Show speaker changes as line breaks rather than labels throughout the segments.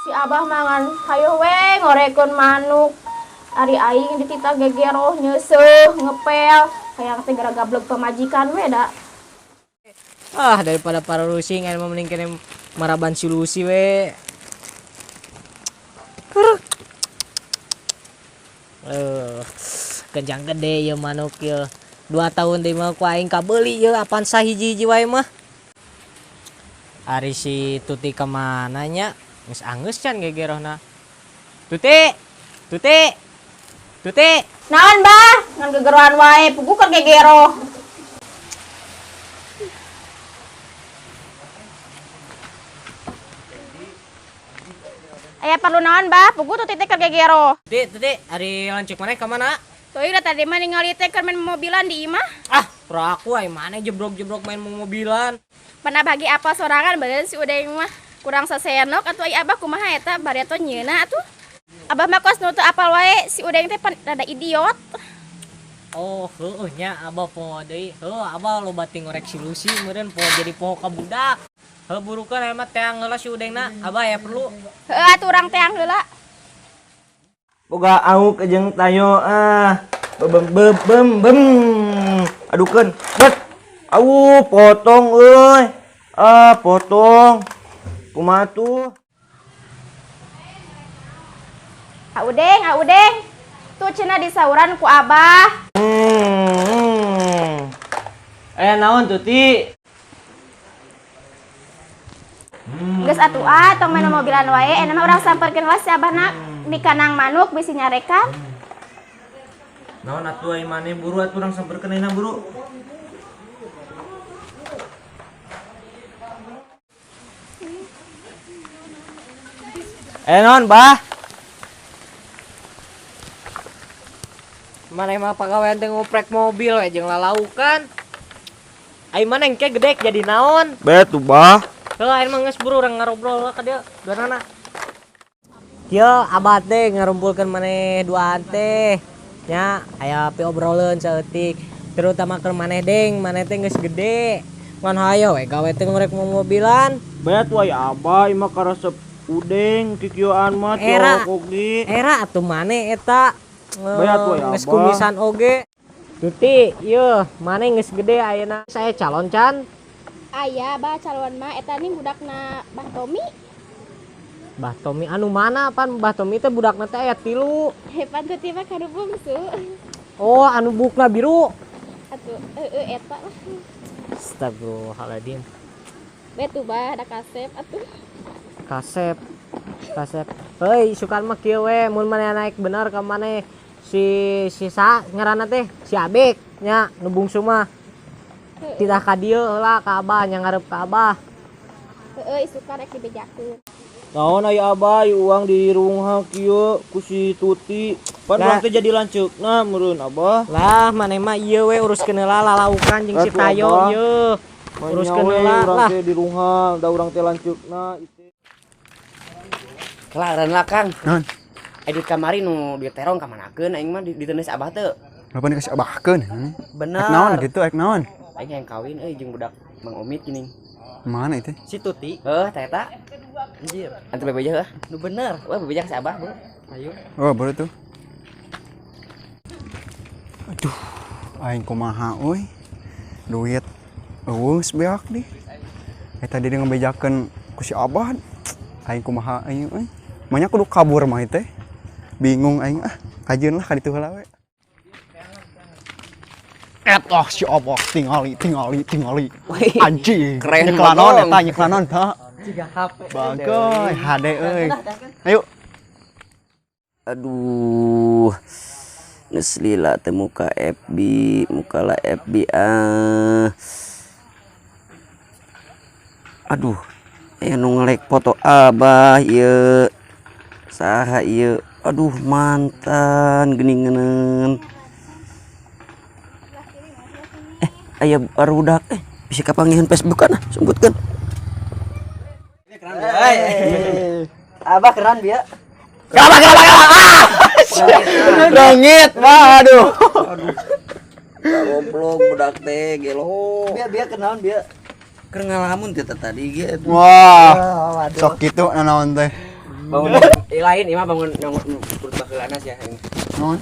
Si Abah mangan hayo we ngorekeun manuk. Ari aing dititah gegeroh nyeuseuh ngepel hayang teh gara gablek pamajikan we da.
Ah, daripada pararusing aing mah mending kene maraban si Lucy we. Eh, kejang gede ieu manuk ieu. 2 tahun deui mah ku aing kabeuli ieu Avanza hiji-hiji wae mah. Ari si Tuti kemana nya? Geus anggeus can gegerohna. Tuti! Tuti! Tuti!
Naon bah? Ngan gegerohan wae puguh keur gegeroh. Aya perlu naon bah? Puguh Tuti teh keur gegeroh.
Tuti, Tuti, ari lanceuk maneh ka mana?
Teuing da tadi mah ningali teh keur main mobilan di imah.
Ah, pura aku ai maneh jebrok-jebrok main mobilan.
Pernah bagi apa sorangan badan si Udeng mah kurang sasenok atuh ai abah kumaha eta bareto nyeuna atuh. Abah mah kos nu teu apal wae si Udeng teh pan rada idiot.
Oh, heueuh nya abah poho deui. Heuh, abah loba ti ngorek si Lucy meureun poho jadi poho ka budak. Heuh burukeun aya mah teang heula si Udengna. Abah aya perlu.
Heuh atuh urang teang heula.
Boga auk jeung tayo ah. Bem bem bem bem. Adukeun. Bet. Au potong euy. Ah potong. Kumaha tuh?
A Udeng, A Udeng. Tuh cenah disauran ku Abah.
Aya naon Tuti?
Geus atuh ah tong main mobilan wae, enak mah urang samperkeun lah si Abahna di kanang manuk bisi nyarekan.
Naon atuh ai maneh buru atuh urang samperkeun ayeuna buru. Naon bah?
Maneh mah pagawean teh ngoprek mobil we jeung lalaukan. Ai maneh engke gede jadi naon?
Be tuh bah.
Heuh aing mah geus buru urang ngarobrol lah ka dieu duanana. Kieu abah teh ngarumpulkeun maneh duaan teh. Nya aya piobroleun saeutik. Terutama keur maneh deng, maneh teh geus gede. Ngan hayo we gawe teh ngorek mobilan.
Be tuh ai abah imah karesep udeng kikieuan mah
Era.
cowok oge.
Era atuh maneh eta.
Be atuh ai
Geus
abah.
kumisan oge. Tuti, ieu maneh geus gede ayeuna saya calon can.
Aya bah calon mah eta nih budakna Bah Tommy.
Bah Tommy anu mana pan Bah Tommy teh budakna teh aya 3.
Hepan Tuti mah kanu bungsu.
Oh, anu bukna biru.
Atuh heueuh eta lah.
Astagfirullahaladzim.
Be tuh bah da kasep atuh.
Kasep. Kasep. Heuy, sukan mah kieu we mun maneh naik bener ka maneh si sa ngaranna teh si Abek nya nu bungsu mah. Tidak ka dieu heula ka abah nya ngarep ka abah.
Heueuh isukan rek dibejakeun.
Naon aya abah ieu uang di rungha kieu ku si Tuti. Pan
Lah.
urang teh jadi lanceukna meureun abah.
Lah maneh mah ieu we uruskeun heula lalaukan jeung si
Atuh,
Tayo
Abah.
ieu.
Manya
Uruskeun
we
heula
urang
lah.
teh di rungha da urang teh lanceukna itu.
Kelaran lah Kang.
Naon?
Ai duit kamari nu duit terong kamanakeun aing mah diteundeus abah teu.
Bapak dikasih abahkeun. Hmm.
Bener.
Ek naon gitu, ek naon?
Aing hayang kawin euy jeung budak Mang Omit gini.
Mana itu?
Si Tuti. Heuh, teh eta. Anjir. Antu bebeja heuh. Nu bener. Wah, bebeja ka si abah, Bu. Ayo.
Oh, baru tuh. Aduh, aing kumaha euy. Duit eueuh beak dih. Eta tadi ngebejakeun ku si abah. Aing kumaha aing euy. Manya kudu kabur mah teh. Bingung aing ah. Kajeun lah ka ditu heula we. Eta si abah tingali tingali tingali. Anjing.
Keren
Nyeklanon
bagong.
eta nyeklanon ta.
Jiga HP.
Bagoy, hade euy. Ayo.
Aduh. Geus lila teh muka FB, muka la FB ah. Aduh, aya nu nge-like foto abah ieu. Saha ieu? Aduh, mantan geuningan. Aya barudak bisa kapangihan Facebookan ah, sebutkeun. Abah keren bieu.
Kelapa, kelapa, kelapa. Ah! Rengit, wah, aduh.
Aduh. Goblok budak teh gelo. Bieu bieu kenaon bieu? Keur ngalamun teh tadi ge.
Wah.
Wah, waduh.
Sok kitu nanaon teh.
Bangun lain ieu mah bangun bangun urut baheulana sia.
Naon?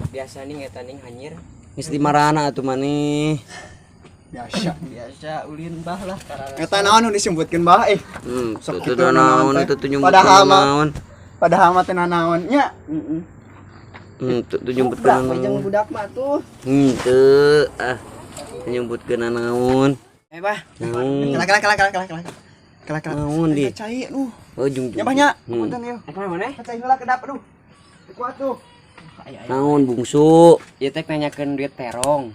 Biasa nih eta ning hanyir. Geus di marana atuh maneh.
Biasa.
Biasa ulin bah lah.
Eta naon nu disebutkeun bah eh.
Sok
Sok
itu
kitu
naon
teh.
itu tuh nyumputkeun
Padahal mah
naon.
padahal mah teu nanaon nya. Heeh.
Tuh tuh nyumputkeun naon.
Budak mah tuh.
Henteu ah. Nyumputkeun naon.
Eh bah.
Naon.
Kela kela kela kela kela kela. Kela kela.
Naon di?
Cai aduh.
Oh jung jung.
Nya bah nya.
Hmm.
Punten ieu.
Apa maneh?
Cai heula kedap aduh. Teu kuat tuh.
Naon bungsu?
Ieu teh nanyakeun duit terong.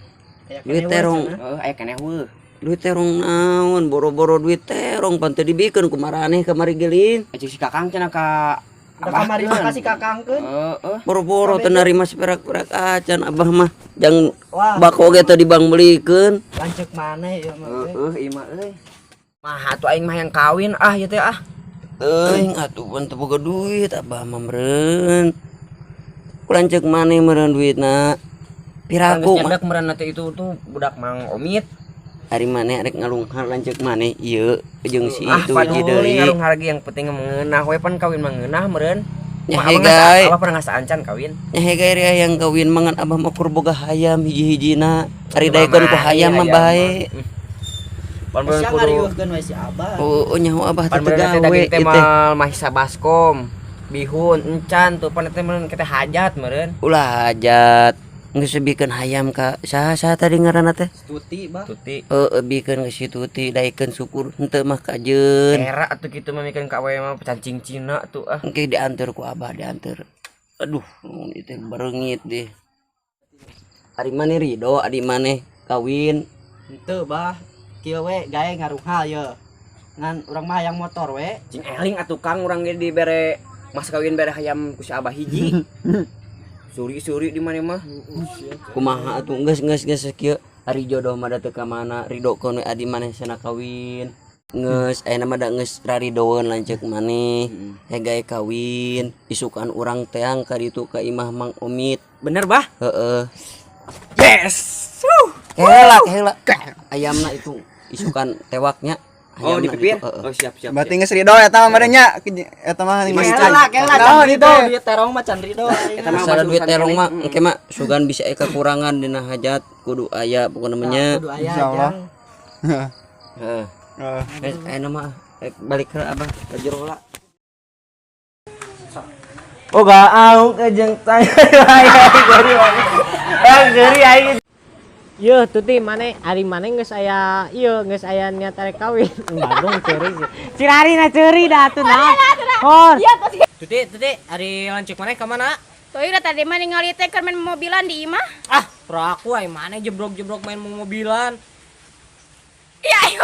Duit terong.
Heeh, aya keneh heuh.
Duit terong naon? Boro-boro duit terong pan teu dibikeun ku maraneh kamari gelin.
Cek si Kakang cenah ka
Udah kamari mah kasih kakangkeun.
Heeh.
Boro-boro teu narima seperak-perak acan abah mah. Jang
Wah.
bako ge teu dibangbelikeun.
Lanceuk maneh ieu mah.
Heeh, ieu mah euy. Mah atuh aing mah yang kawin ah ieu teh ah.
Teuing atuh pan teu boga duit abah mah meureun. Ku lanceuk maneh meureun duitna. Piraku mah.
Nyandak meureun teh itu tuh budak Mang Omit.
Ari maneh rek ngalunghar lanceuk maneh ieu jeung si
Ah,
itu hiji
paduli
deui.
ngalunghar ge yang penting mengeunah we pan kawin mah ngeunah meureun.
Nya
Mah, abah
hegai.
Abah pernah ngasaan kawin.
Nya hegai ria yang kawin mangan abah mah kur boga hayam hiji-hijina. Ari daekeun ku hayam mah bae.
Pan meureun
Sia
kudu
ngariuhkeun we si Abah.
Oh, nyaho abah teh
pan
teu
meureun teh
gawe
daging teh
ieu teh.
mal mahisa baskom. Bihun encan tuh pan teh meureun kita hajat meureun.
Ulah hajat. Geus bikeun hayam ka saha saha tadi ngaranna teh?
Tuti bah.
Tuti.
Heeh, bikeun ka si Tuti daekeun syukur henteu mah kajeun.
Era atuh kitu mah mikeun ka awewe mah cancing Cina tuh ah.
Engke diantar ku abah diantar. Aduh, ieu teh bereungit deh. Ari maneh ridho, adi maneh kawin.
Henteu bah. Kieu we gae ngaruhal ye. Ngan urang mah hayang motor we.
Cing eling atuh Kang urang ge dibere mas kawin bere hayam ku si abah hiji. Suri-suri di mana mah.
Kumaha atuh geus geus geus kieu. Ari jodoh mah da teu ka mana, ridokeun we adi maneh sana kawin. Geus ayeuna mah da geus raridoeun lanceuk maneh. Hegae kawin, isukan urang teang ka ditu ka imah Mang Omit.
Bener bah?
Heeh.
Yes.
Heula heula. Ayamna itu isukan tewaknya.
Oh,
Ayamna
di pipir?
itu, heeh.
Oh, siap siap.
Berarti geus ridho eta mah meureun nya. Eta mah geus
Kela kela
Naon
can
itu?
rido duit terong mah can rido.
Eta mah
Masalah duit
urusan
terong
keneh.
mah engke mah sugan bisa aya kekurangan dina hajat kudu aya pokona mah nya.
Kudu aya
Insyaallah.
jang.
Heeh.
Heeh.
Geus ayeuna mah rek balik heula abah ka jero heula.
Oh gak au kejeng tanya geri aing. Yeuh Tuti maneh ari maneh geus aya ieu geus aya niat arek kawin. Bagong ceuri sih. Cirari na ceuri dah atuh naon. Hor.
Iya tuh.
Tuti Tuti ari lanceuk maneh ka mana?
Tuh udah tadi mah ningali teh keur main mobilan di imah.
Ah, peraku aing maneh jebrok-jebrok main mobilan.
Iya, ayo